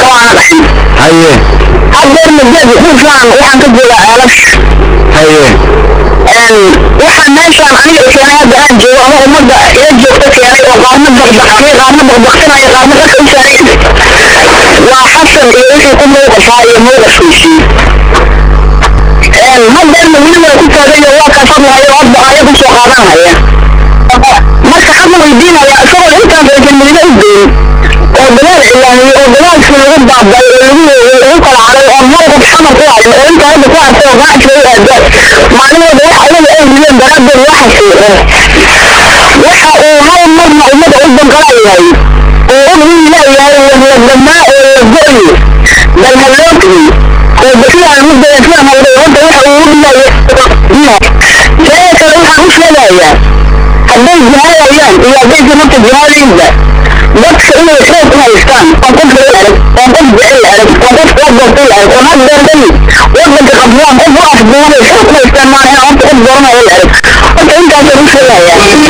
Kama aana dhaxin. Haye. Haddeerna geed dhulkaan waxaan ka joogaa Ceelash. Haye. Waxaa meeshaan aniga keenay hadda aan joogo ama ummadda ila joogta keenay oo qaarna baqbaqtiyey, qaarna baqbaqtinaya, qaarna qarka u saaray, waa Xasan iyo wixii ku mowqifaa iyo mowqifkiisii. Haddeerna weli waa ku taagayo, waa kaas hadlahayo oo hadba aayad usoo qaadanhaya. Marka xasan weydiinaya, isagoo intaas aysan midna u geyn oo dagaal cilaamiyey oo dagaalkii lagu baabay oo lagu weeyey, lagu kala caray, oon hal qof Xamar ku harin oo inta hadda ku hartay oo ganacsiga u aado maalin walba wax ayaga ay rideen daraaddeed loo xasuuqo, waxa uu hal marna ummadda u danqalayahay oo u leeyahay warladamaa oo la go'yo bal ha loo tegin oo basiaan mudaya sidaan hawday horta waxa uu u dhigayo. Teeda kale waxaan u sheegayaa, hadday jihaadayaan iyo haddaysan horta jihaadaynba, dadka inay xoog u haystaan oon qof laga arag, oon qof jecel arag, oon qof la doortay arag, oon haddeerday wadanka qabsadaan qof u afduubanay xoog ku haystaan, maana inaan horta qof dooranaya la arag. Horta intaasaan u sheegayaa anagu.